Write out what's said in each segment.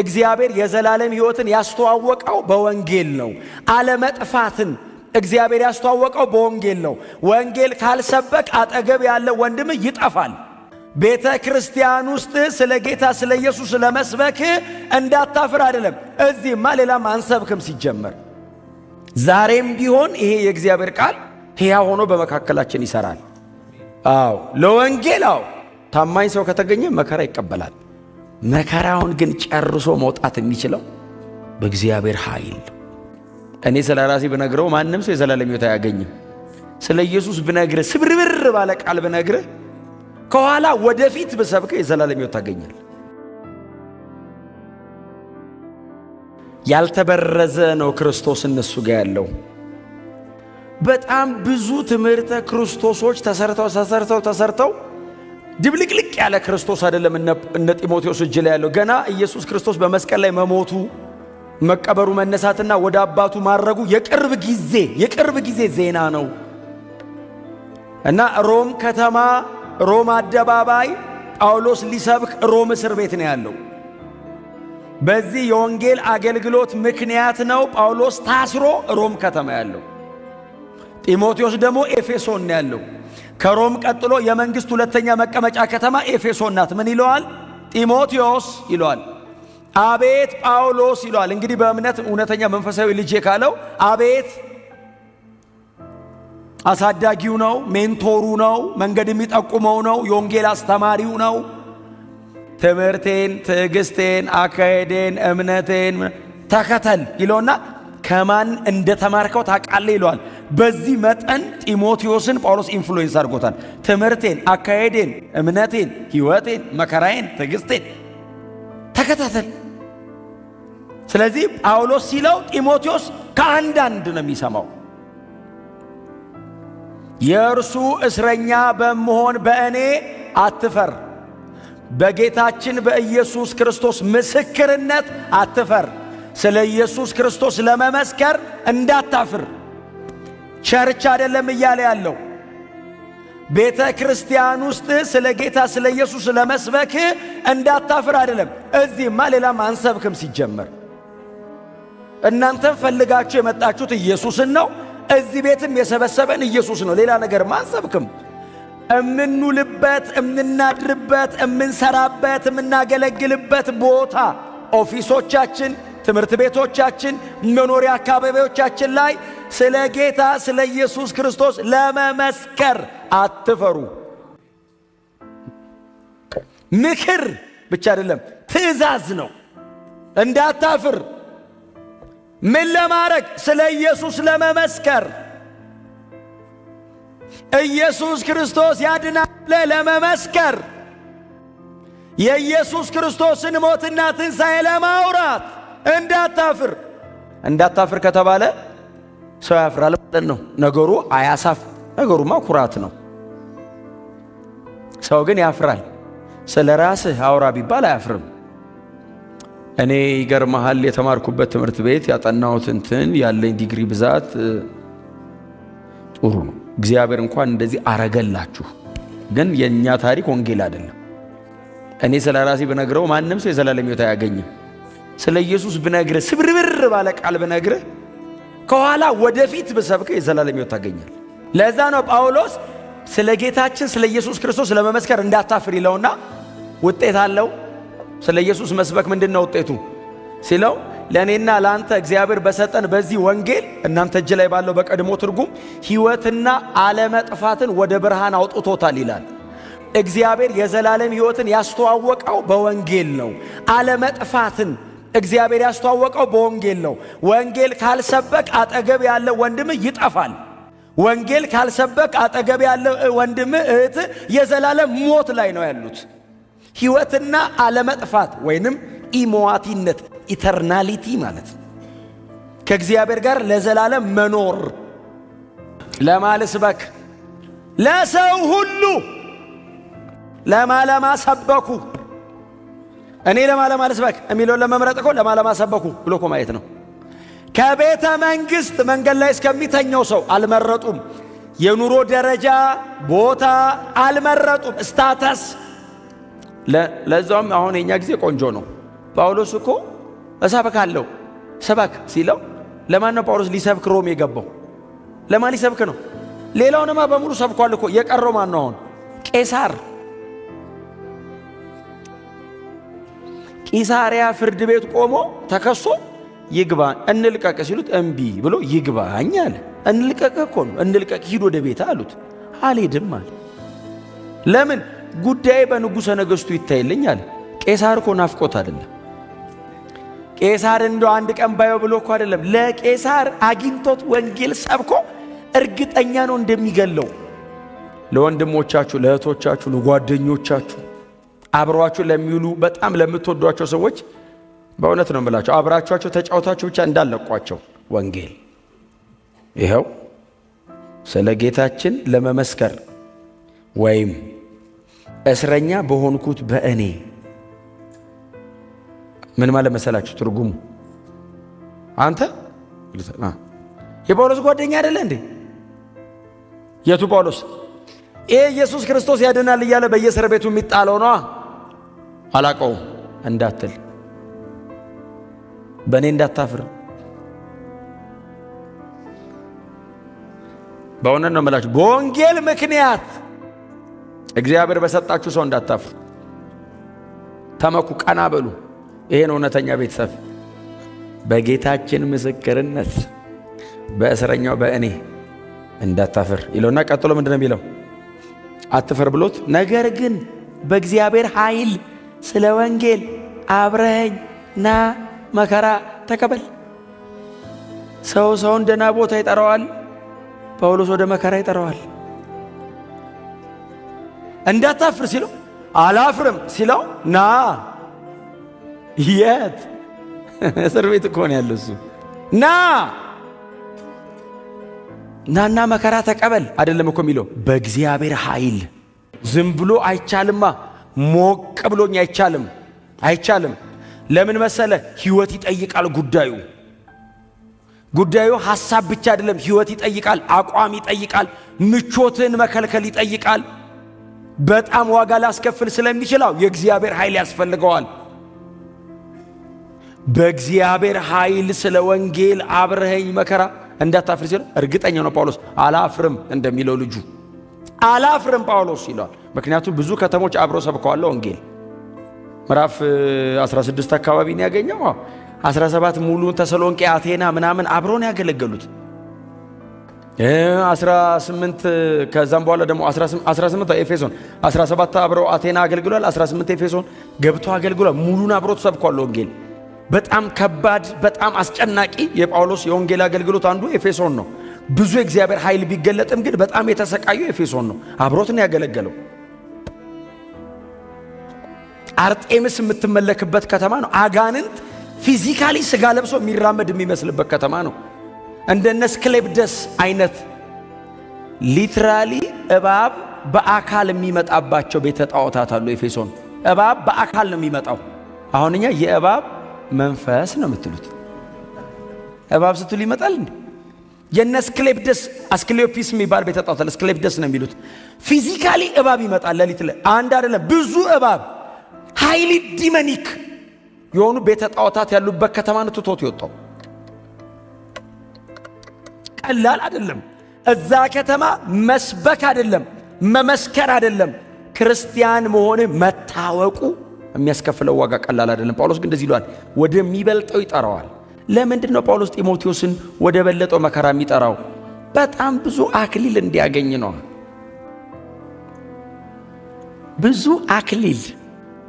እግዚአብሔር የዘላለም ሕይወትን ያስተዋወቀው በወንጌል ነው። አለመጥፋትን እግዚአብሔር ያስተዋወቀው በወንጌል ነው። ወንጌል ካልሰበክ አጠገብ ያለ ወንድም ይጠፋል። ቤተ ክርስቲያን ውስጥ ስለ ጌታ ስለ ኢየሱስ ለመስበክ እንዳታፍር አይደለም። እዚህማ ሌላም አንሰብክም ሲጀመር። ዛሬም ቢሆን ይሄ የእግዚአብሔር ቃል ሕያው ሆኖ በመካከላችን ይሰራል። አዎ ለወንጌል፣ አዎ ታማኝ ሰው ከተገኘ መከራ ይቀበላል። መከራውን ግን ጨርሶ መውጣት የሚችለው በእግዚአብሔር ኃይል። እኔ ስለ ራሴ ብነግረው ማንም ሰው የዘላለም ሕይወት አያገኝም። ስለ ኢየሱስ ብነግርህ፣ ስብርብር ባለ ቃል ብነግርህ፣ ከኋላ ወደፊት ብሰብክህ የዘላለም ሕይወት ታገኛል። ያልተበረዘ ነው ክርስቶስ እነሱ ጋር ያለው። በጣም ብዙ ትምህርተ ክርስቶሶች ተሰርተው ተሰርተው ተሰርተው ድብልቅልቅ ያለ ክርስቶስ አይደለም እነ ጢሞቴዎስ እጅ ላይ ያለው። ገና ኢየሱስ ክርስቶስ በመስቀል ላይ መሞቱ፣ መቀበሩ፣ መነሳትና ወደ አባቱ ማረጉ የቅርብ ጊዜ ዜና ነው እና ሮም ከተማ፣ ሮም አደባባይ ጳውሎስ ሊሰብክ ሮም እስር ቤት ነው ያለው። በዚህ የወንጌል አገልግሎት ምክንያት ነው ጳውሎስ ታስሮ ሮም ከተማ ያለው። ጢሞቴዎስ ደግሞ ኤፌሶን ነው ያለው። ከሮም ቀጥሎ የመንግስት ሁለተኛ መቀመጫ ከተማ ኤፌሶን ናት። ምን ይለዋል? ጢሞቴዎስ ይለዋል። አቤት ጳውሎስ ይለዋል። እንግዲህ በእምነት እውነተኛ መንፈሳዊ ልጄ ካለው አቤት፣ አሳዳጊው ነው፣ mentor ኡ ነው፣ መንገድ የሚጠቁመው ነው፣ የወንጌል አስተማሪው ነው። ትምህርቴን፣ ትዕግስቴን፣ አካሄዴን፣ እምነቴን ተከተል ይለውና ከማን እንደተማርከው ታውቃለህ ይለዋል። በዚህ መጠን ጢሞቴዎስን ጳውሎስ influence አድርጎታል። ትምህርቴን፣ አካሄዴን፣ እምነቴን፣ ሕይወቴን፣ መከራዬን፣ ትዕግስቴን ተከታተል። ስለዚህ ጳውሎስ ሲለው ጢሞቴዎስ ከአንዳንድ ነው የሚሰማው። የእርሱ እስረኛ በመሆን በእኔ አትፈር፣ በጌታችን በኢየሱስ ክርስቶስ ምስክርነት አትፈር። ስለ ኢየሱስ ክርስቶስ ለመመስከር እንዳታፍር። Church አይደለም እያለ ያለው፣ ቤተ ክርስቲያን ውስጥ ስለ ጌታ ስለ ኢየሱስ ለመስበክ እንዳታፍር አይደለም። እዚህማ ሌላም አንሰብክም ሲጀመር። እናንተም ፈልጋችሁ የመጣችሁት ኢየሱስን ነው። እዚህ ቤትም የሰበሰበን ኢየሱስ ነው። ሌላ ነገር አንሰብክም። እምንውልበት፣ እምናድርበት፣ እምንሰራበት፣ እምናገለግልበት ቦታ office ኦቻችን፣ ትምህርት ቤቶቻችን፣ መኖሪያ አካባቢዎቻችን ላይ ስለ ጌታ ስለ ኢየሱስ ክርስቶስ ለመመስከር አትፈሩ። ምክር ብቻ አይደለም፣ ትእዛዝ ነው። እንዳታፍር ምን ለማድረግ? ስለ ኢየሱስ ለመመስከር፣ ኢየሱስ ክርስቶስ ያድናል ለመመስከር፣ የኢየሱስ ክርስቶስን ሞትና ትንሣኤ ለማውራት እንዳታፍር። እንዳታፍር ከተባለ ሰው ያፍራል ማለት ነው። ነገሩ አያሳፍ ነገሩማ ኩራት ነው። ሰው ግን ያፍራል። ስለ ራስህ አውራ ቢባል አያፍርም። እኔ ይገርመሃል፣ የተማርኩበት ትምህርት ቤት ያጠናሁት እንትን ያለኝ ዲግሪ ብዛት ጥሩ ነው። እግዚአብሔር እንኳን እንደዚህ አረገላችሁ። ግን የእኛ ታሪክ ወንጌል አይደለም። እኔ ስለ ራሴ ብነግረው ማንም ሰው የዘላለም ሕይወት አያገኝም። ስለ ኢየሱስ ብነግርህ፣ ስብርብር ባለ ቃል ብነግርህ፣ ከኋላ ወደፊት ብሰብክህ የዘላለም ሕይወት ታገኛል። ለዛ ነው ጳውሎስ ስለ ጌታችን ስለ ኢየሱስ ክርስቶስ ለመመስከር እንዳታፍር ይለውና ውጤት አለው። ስለ ኢየሱስ መስበክ ምንድን ነው ውጤቱ ሲለው ለእኔና ለአንተ እግዚአብሔር በሰጠን በዚህ ወንጌል፣ እናንተ እጅ ላይ ባለው በቀድሞ ትርጉም፣ ሕይወትና አለመጥፋትን ወደ ብርሃን አውጥቶታል ይላል። እግዚአብሔር የዘላለም ሕይወትን ያስተዋወቀው በወንጌል ነው። አለመጥፋትን እግዚአብሔር ያስተዋወቀው በወንጌል ነው። ወንጌል ካልሰበክ አጠገብ ያለ ወንድም ይጠፋል። ወንጌል ካልሰበክ አጠገብ ያለ ወንድም እህት የዘላለም ሞት ላይ ነው ያሉት። ሕይወትና አለመጥፋት ወይንም ኢሞዋቲነት eternality ማለት ነው። ከእግዚአብሔር ጋር ለዘላለም መኖር። ለማልስበክ ለሰው ሁሉ ለማ ለማ ሰበኩ። እኔ ለማ ለማ ልስበክ የሚለውን ለመምረጥ እኮ ለማ ለማ ሰበኩ ብሎ እኮ ማየት ነው። ከቤተ መንግስት መንገድ ላይ እስከሚተኛው ሰው አልመረጡም። የኑሮ ደረጃ ቦታ አልመረጡም። Status ለዛውም አሁን የኛ ጊዜ ቆንጆ ነው። ጳውሎስ እኮ እሰብካለሁ ስበክ ሲለው ለማን ነው ጳውሎስ ሊሰብክ ሮም የገባው? ለማን ሊሰብክ ነው? ሌላውንማ በሙሉ ሰብኳል እኮ። የቀረው ማን ነው አሁን? ቄሳር። ቂሳሪያ ፍርድ ቤት ቆሞ ተከሶ ይግባ እንልቀቅ ሲሉት እምቢ ብሎ ይግባኝ አለ። እንልቀቅ እኮ ነው እንልቀቅ፣ ሂድ ወደ ቤት አሉት። አልሄድም አለ። ለምን? ጉዳይ በንጉሠ ነገሥቱ ይታይልኝ አለ። ቄሳር እኮ ናፍቆት አይደለም። ቄሳር እንደው አንድ ቀን ባየው ብሎ እኮ አይደለም። ለቄሳር አግኝቶት ወንጌል ሰብኮ እርግጠኛ ነው እንደሚገለው። ለወንድሞቻችሁ፣ ለእህቶቻችሁ፣ ለጓደኞቻችሁ፣ አብሯችሁ ለሚውሉ በጣም ለምትወዷቸው ሰዎች በእውነት ነው የምላቸው፣ አብራችኋቸው ተጫውታችሁ ብቻ እንዳለቋቸው ወንጌል ይኸው ስለ ጌታችን ለመመስከር ወይም እስረኛ በሆንኩት በእኔ ምን ማለት መሰላችሁ ትርጉሙ? አንተ የጳውሎስ ጓደኛ አይደለ እንዴ? የቱ ጳውሎስ? ይሄ ኢየሱስ ክርስቶስ ያድናል እያለ በየእስር ቤቱ የሚጣለው ነዋ። አላቀውም እንዳትል፣ በእኔ እንዳታፍር። በእውነት ነው የምላችሁ፣ በወንጌል ምክንያት እግዚአብሔር በሰጣችሁ ሰው እንዳታፍሩ። ተመኩ፣ ቀና በሉ። ይሄን እውነተኛ ቤተሰብ በጌታችን ምስክርነት በእስረኛው በእኔ እንዳታፍር ይለውና ቀጥሎ ምንድን ነው የሚለው? አትፈር ብሎት፣ ነገር ግን በእግዚአብሔር ኃይል ስለ ወንጌል አብረኸኝ ና መከራ ተቀበል። ሰው ሰውን ደህና ቦታ ይጠራዋል፣ ጳውሎስ ወደ መከራ ይጠራዋል። እንዳታፍር ሲለው አላፍርም ሲለው ና የት እስር ቤት እኮ ነው ያለው እሱ። ና ናና መከራ ተቀበል አይደለም እኮ የሚለው በእግዚአብሔር ኃይል። ዝም ብሎ አይቻልማ። ሞቅ ብሎኝ አይቻልም፣ አይቻልም። ለምን መሰለ? ህይወት ይጠይቃል ጉዳዩ። ጉዳዩ ሐሳብ ብቻ አይደለም። ህይወት ይጠይቃል፣ አቋም ይጠይቃል፣ ምቾትን መከልከል ይጠይቃል። በጣም ዋጋ ላስከፍል ስለሚችለው የእግዚአብሔር ኃይል ያስፈልገዋል። በእግዚአብሔር ኃይል ስለ ወንጌል አብረኸኝ መከራ እንዳታፍር ሲለው እርግጠኛ ነው ጳውሎስ አላፍርም እንደሚለው ልጁ አላፍርም ጳውሎስ ይለዋል። ምክንያቱም ብዙ ከተሞች አብሮ ሰብከዋል ወንጌል። ምዕራፍ 16 አካባቢ ነው ያገኘው። 17 ሙሉን ተሰሎንቄ፣ አቴና ምናምን አብሮ ነው ያገለገሉት። 18 ከዛም በኋላ ደግሞ 18 ኤፌሶን 17 አብረው አቴና አገልግሏል። 18 ኤፌሶን ገብቶ አገልግሏል። ሙሉን አብሮ ተሰብኳል ወንጌል። በጣም ከባድ በጣም አስጨናቂ የጳውሎስ የወንጌል አገልግሎት አንዱ ኤፌሶን ነው። ብዙ የእግዚአብሔር ኃይል ቢገለጥም ግን በጣም የተሰቃዩ ኤፌሶን ነው። አብሮት ነው ያገለገለው። አርጤምስ የምትመለክበት ከተማ ነው። አጋንንት physically ስጋ ለብሶ የሚራመድ የሚመስልበት ከተማ ነው። እንደነ ስክሌፕደስ አይነት literally እባብ በአካል የሚመጣባቸው ቤተ ጣዖታት አሉ። ኤፌሶን እባብ በአካል ነው የሚመጣው። አሁን እኛ የእባብ መንፈስ ነው የምትሉት። እባብ ስትሉ ይመጣል እንዴ? የነ ስክሌፕደስ አስክሌዮፒስ የሚባል ቤተ ጣዖት አለ። ስክሌፕደስ ነው የሚሉት። physically እባብ ይመጣል ሌሊት ላይ አንድ አይደለም ብዙ እባብ highly demonic የሆኑ ቤተ ጣዖታት ያሉበት ከተማ ነው ትቶት የወጣው። ቀላል አይደለም። እዛ ከተማ መስበክ አይደለም መመስከር አይደለም ክርስቲያን መሆን መታወቁ የሚያስከፍለው ዋጋ ቀላል አይደለም። ጳውሎስ ግን እንደዚህ ይለዋል፣ ወደሚበልጠው ይጠራዋል። ለምንድን ነው ጳውሎስ ጢሞቴዎስን ወደ በለጠው መከራ የሚጠራው? በጣም ብዙ አክሊል እንዲያገኝ ነው። ብዙ አክሊል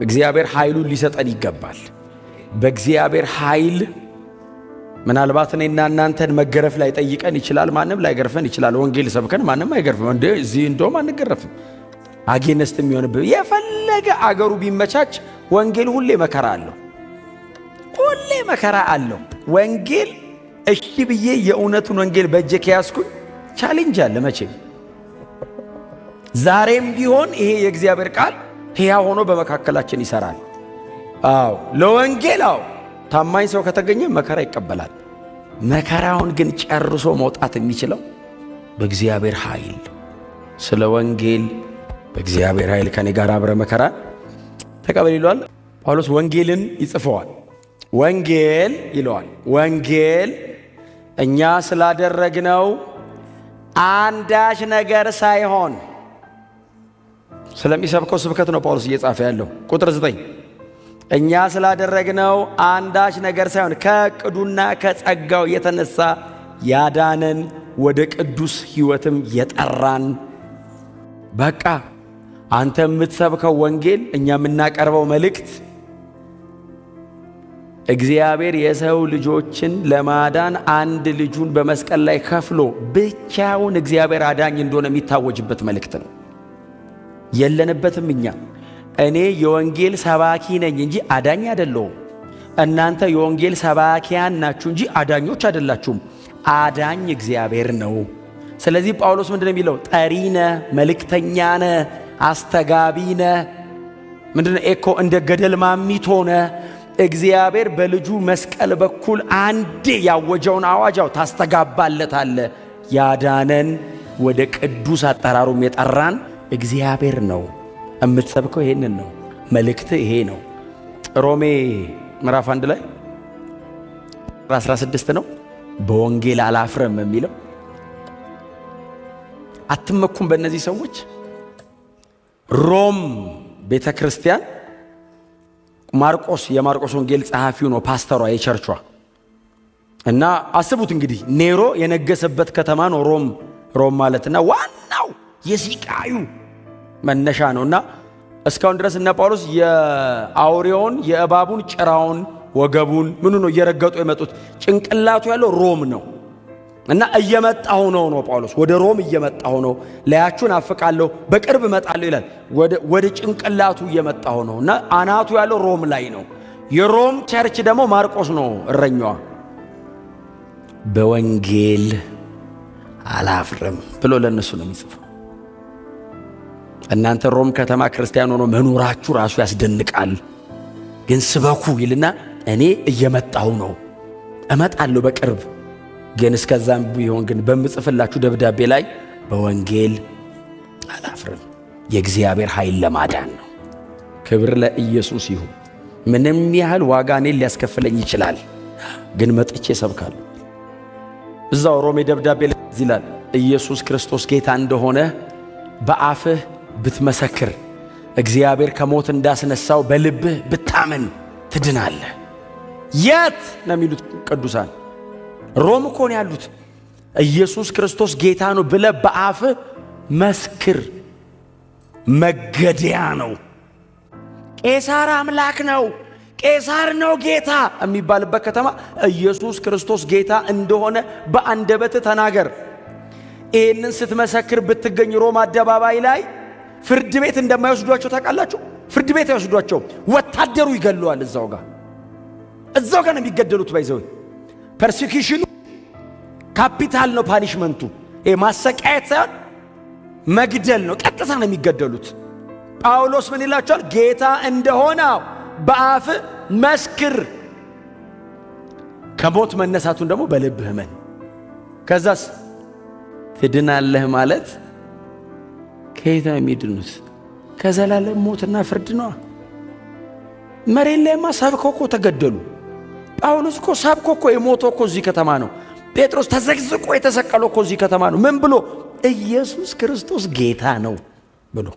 እግዚአብሔር ኃይሉን ሊሰጠን ይገባል። በእግዚአብሔር ኃይል ምናልባት እኔና እናንተን መገረፍ ላይ ጠይቀን ይችላል። ማንም ላይገርፈን ይችላል። ወንጌል ሰብከን ማንም አይገርፍም። እንደ እዚህ እንደውም አንገረፍም። against የሚሆንብህ የፈለገ አገሩ ቢመቻች ወንጌል ሁሌ መከራ አለው። ሁሌ መከራ አለው። ወንጌል እሺ ብዬ የእውነቱን ወንጌል በእጄ ከያዝኩኝ challenge አለ መቼም። ዛሬም ቢሆን ይሄ የእግዚአብሔር ቃል ሕያው ሆኖ በመካከላችን ይሰራል። አዎ ለወንጌል አዎ ታማኝ ሰው ከተገኘ መከራ ይቀበላል። መከራውን ግን ጨርሶ መውጣት የሚችለው በእግዚአብሔር ኃይል። ስለ ወንጌል በእግዚአብሔር ኃይል ከኔ ጋር አብረ መከራ ተቀበል ይለዋል ጳውሎስ። ወንጌልን ይጽፈዋል። ወንጌል ይለዋል። ወንጌል እኛ ስላደረግነው አንዳች ነገር ሳይሆን፣ ስለሚሰብከው ስብከት ነው ጳውሎስ እየጻፈ ያለው። ቁጥር 9፣ እኛ ስላደረግነው አንዳች ነገር ሳይሆን ከዕቅዱና ከጸጋው የተነሳ ያዳነን፣ ወደ ቅዱስ ሕይወትም የጠራን። በቃ አንተ የምትሰብከው ወንጌል፣ እኛ የምናቀርበው መልእክት እግዚአብሔር የሰው ልጆችን ለማዳን አንድ ልጁን በመስቀል ላይ ከፍሎ ብቻውን እግዚአብሔር አዳኝ እንደሆነ የሚታወጅበት መልእክት ነው። የለንበትም እኛ። እኔ የወንጌል ሰባኪ ነኝ እንጂ አዳኝ አይደለሁም። እናንተ የወንጌል ሰባኪያን ናችሁ እንጂ አዳኞች አይደላችሁም። አዳኝ እግዚአብሔር ነው። ስለዚህ ጳውሎስ ምንድን ነው የሚለው? ጠሪ ነህ፣ መልእክተኛ ነህ፣ አስተጋቢ ነህ። ምንድን ነው ኤኮ እንደ ገደል ማሚቶ ነህ። እግዚአብሔር በልጁ መስቀል በኩል አንዴ ያወጀውን አዋጃው ታስተጋባለታለህ። ያዳነን፣ ወደ ቅዱስ አጠራሩም የጠራን እግዚአብሔር ነው። የምትሰብከው ይሄንን ነው። መልእክት ይሄ ነው። ሮሜ ምዕራፍ 1 ላይ 16 ነው። በወንጌል አላፍርም የሚለው። አትመኩም በእነዚህ ሰዎች። ሮም ቤተ ክርስቲያን ማርቆስ፣ የማርቆስ ወንጌል ጸሐፊው ነው፣ ፓስተሯ የቸርቿ። እና አስቡት እንግዲህ ኔሮ የነገሰበት ከተማ ነው ሮም። ሮም ማለትና ዋናው የሲቃዩ መነሻ ነው። እና እስካሁን ድረስ እነ ጳውሎስ የአውሬውን የእባቡን ጭራውን ወገቡን ምኑ ነው እየረገጡ የመጡት። ጭንቅላቱ ያለው ሮም ነው። እና እየመጣሁ ነው ነው ጳውሎስ፣ ወደ ሮም እየመጣሁ ነው፣ ላያችሁ ናፍቃለሁ፣ በቅርብ እመጣለሁ ይላል። ወደ ጭንቅላቱ እየመጣሁ ነው እና አናቱ ያለው ሮም ላይ ነው። የሮም church ደግሞ ማርቆስ ነው እረኛዋ። በወንጌል አላፍርም ብሎ ለእነሱ ነው የሚጽፈው። እናንተ ሮም ከተማ ክርስቲያን ሆኖ መኖራችሁ ራሱ ያስደንቃል፣ ግን ስበኩ ይልና እኔ እየመጣሁ ነው፣ እመጣለሁ በቅርብ፣ ግን እስከዛም ቢሆን ግን በምጽፍላችሁ ደብዳቤ ላይ በወንጌል አላፍርም፣ የእግዚአብሔር ኃይል ለማዳን ነው። ክብር ለኢየሱስ ይሁን። ምንም ያህል ዋጋ እኔን ሊያስከፍለኝ ይችላል፣ ግን መጥቼ እሰብካለሁ። እዛው ሮሜ ደብዳቤ ላይ ይላል፣ ኢየሱስ ክርስቶስ ጌታ እንደሆነ በአፍህ ብትመሰክር፣ እግዚአብሔር ከሞት እንዳስነሳው በልብህ ብታምን ትድናለህ። የት ነው የሚሉት ቅዱሳን? ሮም እኮ ነው ያሉት። ኢየሱስ ክርስቶስ ጌታ ነው ብለህ በአፍህ መስክር። መገደያ ነው። ቄሳር አምላክ ነው፣ ቄሳር ነው ጌታ የሚባልበት ከተማ ኢየሱስ ክርስቶስ ጌታ እንደሆነ በአንደበትህ ተናገር። ይህንን ስትመሰክር ብትገኝ ሮም አደባባይ ላይ ፍርድ ቤት እንደማይወስዷቸው ታውቃላችሁ። ፍርድ ቤት አይወስዷቸውም። ወታደሩ ይገለዋል። እዛው ጋር፣ እዛው ጋር ነው የሚገደሉት። By the way፣ persecution ኑ capital ነው punishment ኡ። ይሄ ማሰቃየት ሳይሆን መግደል ነው። ቀጥታ ነው የሚገደሉት። ጳውሎስ ምን ይላቸዋል? ጌታ እንደሆነ በአፍ መስክር፣ ከሞት መነሳቱን ደግሞ በልብህ እመን፣ ከዛስ ትድናለህ። ማለት ከየት ነው የሚድኑት? ከዘላለም ሞትና ፍርድ ነዋ። መሬት ላይማ ሰብከው እኮ ተገደሉ። ጳውሎስ እኮ ሰብኮ እኮ የሞተው እኮ እዚህ ከተማ ነው። ጴጥሮስ ተዘቅዝቆ የተሰቀለው እኮ እዚህ ከተማ ነው። ምን ብሎ? ኢየሱስ ክርስቶስ ጌታ ነው ብሎ።